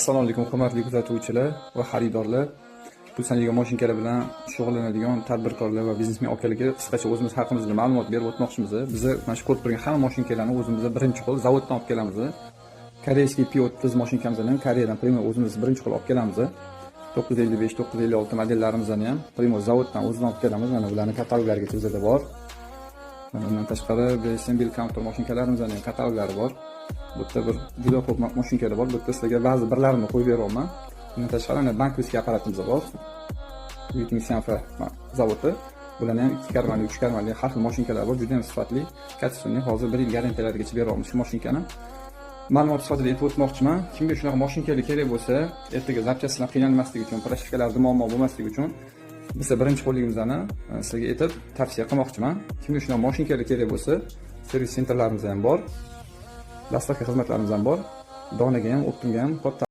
Assalomu alaykum, hurmatli kuzatuvchilar va xaridorlar. Pul sanaydigan mashinkalar bilan shug'ullanadigan tadbirkorlar va biznesmen akalarga qisqacha o'zimiz haqimizda ma'lumot berib o'tmoqchimiz. Biz mana shu ko'rib turgan hamma mashinkalarni o'zimiz birinchi qo'l zavoddan olib kelamiz. Корейский P30 mashinkamizni ham Koreyadan прямой o'zimiz birinchi qo'l olib kelamiz. 955, 956 modellarimizni ham прямой zavoddan o'zidan olib kelamiz. Mana bularni kataloglarigacha bizada bor. Mana undan tashqari BSM counter mashinkalarimizni ham kataloglari bor. Bu yerda bir juda ko'p mashinkalar bor. Bu yerda sizlarga ba'zi birlarini qo'yib beryapman. Undan tashqari mana банковский apparatimiz bor. Yuting Sianfa zavodi. Bularni ham 2 karmanli, 3 karmanli har xil mashinkalar bor, juda ham sifatli, качественный. Hozir 1 yil garantiyalarigacha beryapmiz shu mashinkani. Ma'lumot sifatida aytib o'tmoqchiman, kimga shunaqa mashinkalar kerak bo'lsa, ertaga запчасть bilan qiynalmasligi uchun, прошивка larda muammo bo'lmasligi uchun biz birinchi qo'lligimizni sizlarga aytib tavsiya qilmoqchiman. Kimga shunaqa mashinkalar kerak bo'lsa, сервис центр larimiz ham bor, доставка xizmatlarimiz ham bor. Donaga ham, оптом ga ham katta